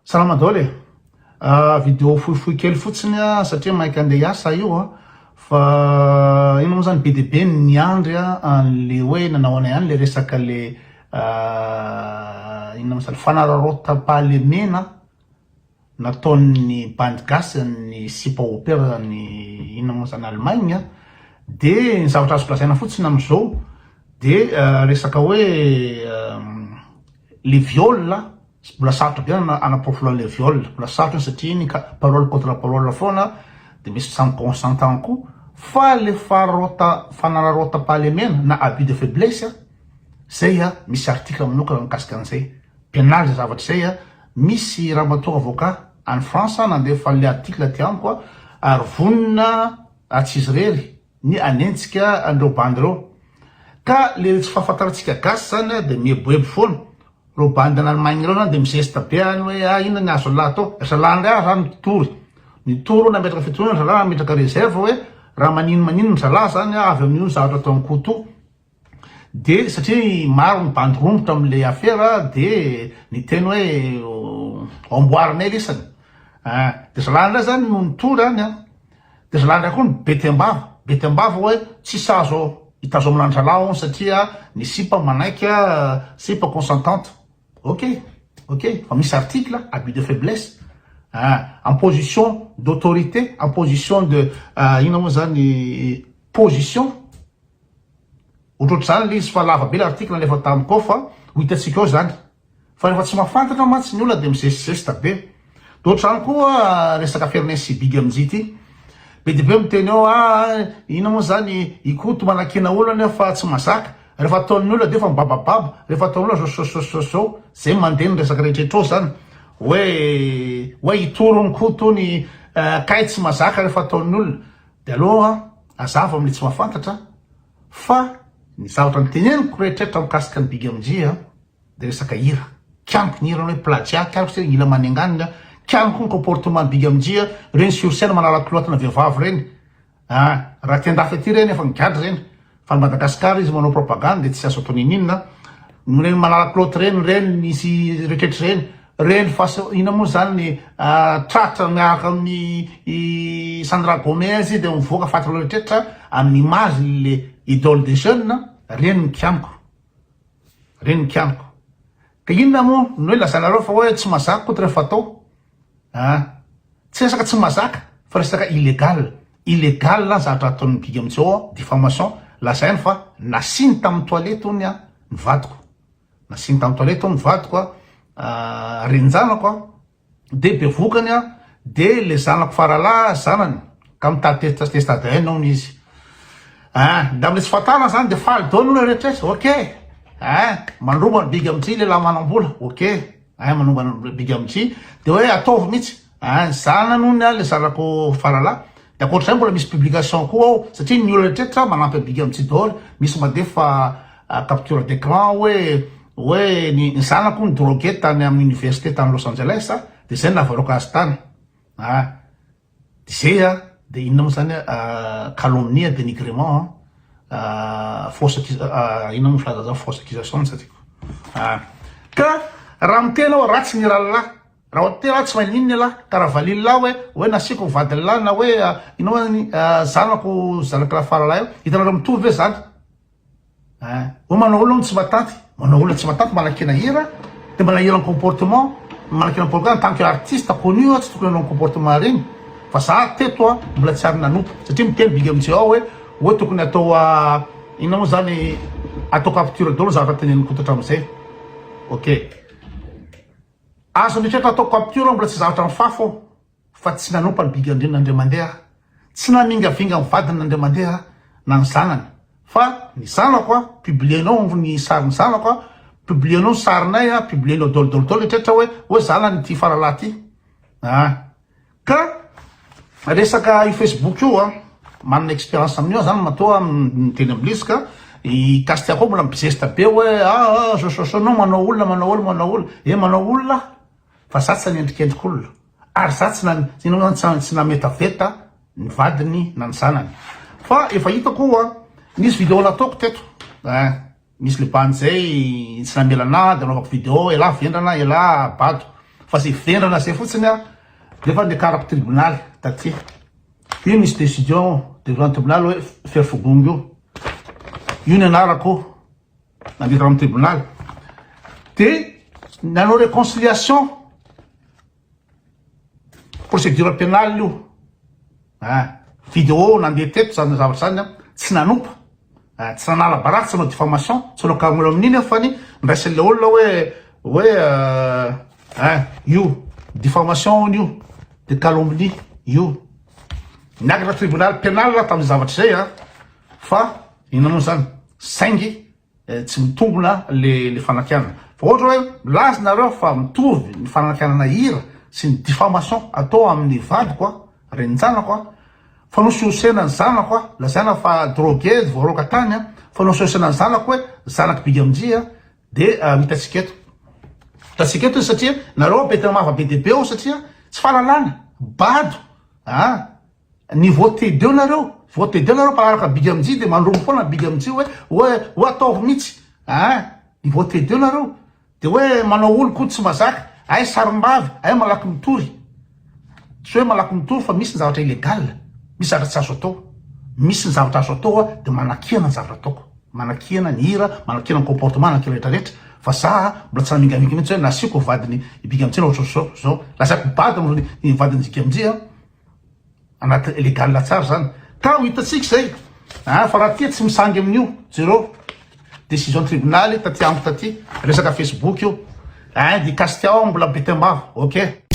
Salama daholo e! Video fohifohy kely fotsiny satria maika andeha hiasa io a, fa inona moa zany be dia be ny niandry anle hoe nanao anay any le resaka le inona moa zany fanararaotam-pahalemena nataon'ny bandy gasy ny sipa au pair ny inona moa zany Allemagne de ny zavatra azoko lazaina fotsiny amizao de resaka hoe le viol mbola sarotra be anaporofona anle viol mbola sarotra iny satria iny ka parole contre parole foana de misy samy consentant koa fa le fararota fanararaotam-pahalemena na abus de faiblesse zay misy article manokana mikasika an'izay Pénal zay zavatra zay a! Misy ramatoa avocat any France nandefa anle article aty amiko a! Ary vonona ary tsy izy irery ny hanenjika an'ireo bandy ireo. Ka le tsy fahafantarantsika gasy zany a de mieboebo foana. Ireo bandy any Allemagne ireo zany de mizesta be any hoe ah inona ny azon'lah atao. Ry zalahy ndray aza mitory. Nitory nametraka fitoriana ry zalahy nametraka réserve hoe raha manino manino ry zalahy zany avy amin'io zavatra ataon'i Koto. De satria maro ny bandy romotra amle afera de niteny hoe amboarinay lesany ah, de zalahy ndray zany no nitory any an, de zalahy ndray koa no bety ambava, bety ambava hoe tsisy azo hitazomana an-dralahy hono satria ny sipa manaiky sipa consentante, ok ok fa misy article abus de faiblesse ah, en position d'autorité, en position de inona moa zany position. Ohatrohatr'izany ilay izy fa lava be ilay article nalefa tamiko ao fa ho hitantsika ao izany. Fa rehefa tsy mahafantatra mantsy ny olona dia mizesizesta be. Dia ohatr'izany koa resaka Fernès sy Big MJ ity. Be dia be miteny ao ah inona moa izany i Koto manakiana olona nefa tsy mazaka. Rehefa ataon'ny olona dia efa mibabababa, rehefa ataon'ny olona zao zao zao zao. Izay mandeha ny resaka rehetra rehetra ao izany. Hoe hoe hitory ny Koto ny kay tsy mazaka rehefa ataon'ny olona. Dia aloha hazava amin'ilay tsy mahafantatra fa ny zavatra noteneniko rehetrarehetra mikasika ny Big MJ a dia resaka hira. Kianiko ny hirany hoe plagiat, kianiko satria hila manenganina, kianiko ny comportement ny Big MJ a, ireny sur scène manala culotte-na vehivavy ireny a, raha aty andafy aty ireny efa migadra ireny fa any Madagascar izy manao propagande dia tsy azo atao n'inon'inona, ireny manala culotte ireny, ireny misy rehetrarehetra ireny. Reny face inona moa zany ny tratra miaraka amin'ny i Sandra Gomez dia mivoaka faty rehetra amin'ny image le idole des jeunes reny ny kianiko reny ny kianiko ka inona moa no hoe lazainareo fa hoe tsy mazaka koto rehefa atao ah tsy resaka tsy mazaka fa resaka illégal illégal zavatra ataon'ny big amitseo diffamation lazainy fa nasiany tamin'ny toilette hono ny vadiko Nasiany tamin'ny toilette hono ny vadiko a, renin-janako a, de bevokany a, de le zanako faralahy zanany ka mitady test test ADN hono izy. Ah, de amle tsy fahatarana zany de faly daholo ny rehetra rehetra, ok, ah, mandroba ny big amity lehilahy manam-bola, ok, ah, manonga ny big amity, de hoe ataovy mihitsy. Ein, zanany hono ny ahy le zanako faralahy, de ankoatr'izay mbola misy publication koa ao, satria ny olona rehetra manampy an'i Big Amity daholo, misy mandefa capture d'écran hoe hoe ny zanako hono drogué tany amin'ny université tany Los Angeles de zay no nahavaroaka azy tany, ah de zay a, de inona moa zany calomnie, dénigrement an, fausse inona moa filaza zany fausse accusation no tsy adiko, ah ka raha miteny aho ratsy ny rahalahy. Raha ho tena tsy maninona ialahy ka raha valian'lah hoe hoe nasiako ny vadin'lah na hoe inona moa zany zanako zanak'lah faralahy io, hitanareo mitovy ve zany? Ein, hoe manao olona hono tsy matanty, manao olona tsy matanty manakena hira de manahira ny comportement, manakena comportement en tant que artiste connu aho tsy tokony hanao comportement regny fa za teto a mbola tsy ary nanompo satria miteny big MJ ao hoe hoe tokony atao inona moa zany atao capture daholo zavatra teneniny Koto hatramin'izay, ok. Azo mieritreritra atao capture mbola tsy zavatra mifafy aho fa tsy nanompa ny biby andriana indray mandeha aho, tsy namingavinga ny vadiny indray mandeha aho na ny zanany fa ny zanako a publienao ny sarin'ny zanako a publienao ny sarinay a publienao dol dol dol eritreritra hoe hoe zanany ity faralahy ity ah Ka resaka io Facebook io an, manana expérience amin'io aho zany matoa miteny amin'izy ka i Castia koa mbola mizesta be hoe ah ah zao nao manao olona manao olona manao olona, eh manao olona aho fa za tsy nanendrikendrik'olona ary za tsy na inona moa zany tsy nametaveta ny vadiny na ny zanany fa efa hitako an, nisy video nataoko teto eh. Misy le bandy zay tsy namela anah de anaovako video elah vendrana elah bado. Fa zay vendrana zay fotsiny a, nefa niakarako tribonaly taty. Io misy decision devant tribonaly hoe Ferfogongo io. Io ny anarako nandeha tao amin'ny tribonaly. De nanao réconciliation procédure pénale io. Ah, vidéo nandeha teto zany zavatra zany an, tsy nanompa, ah, tsy nanala baraka, tsy nanao diffamation, tsy nanao calomnie fa ny ndraisin'ilay olona hoe hoe ah, io diffamation hono io, de calomnie io. Niakatra tribunal pénal tamin'izay zavatra izay an, fa inona moa zany, saingy Tsy mitombina le le fanakianana. Fa ohatra hoe milaza nareo fa mitovy ny fanakianana hira sy ny diffamation atao amin'ny vadiko a, renin-janako a, fanosihosena ny zanako a, lazaina fa drogué voaroaka tany a, fanosihosena ny zanako hoe zanak'i Bigamji a, de hitantsika eto. Hitantsika eto izy satria nareo be mava be dia be ao satria tsy fahalalana, bado a. Niveau T2 nareo, vao T2 nareo mpanaraka big MJ de mandrobo foana big MJ hoe hoe hoe ataovy mihitsy ah, niveau T2 nareo de hoe manao olo ko tsy mazaka, ay sarimbavy, ay malaky mitory, tsy hoe malaky mitory fa misy ny zavatra illégal, misy zavatra tsy azo atao, misy ny zavatra azo atao a de manakiana ny zavatra ataoko, manakiana ny hira, manakiana ny comportement, manakiana rehetra rehetra, fa za mbola tsy namingaminga mihitsy hoe nasiako vadiny i big MJ na ohatrohatr'izao, zao, lazaiko bado ny vadin'i big MJ a. Anaty legal tsara zany. Ka ho hitantsika izay. Ah, fa raha tia tsy misangy amin'io. Jereo. Décision tribonaly taty amiko taty. Resaka Facebook io. Ah, di Castia mbola be tembava. Ok.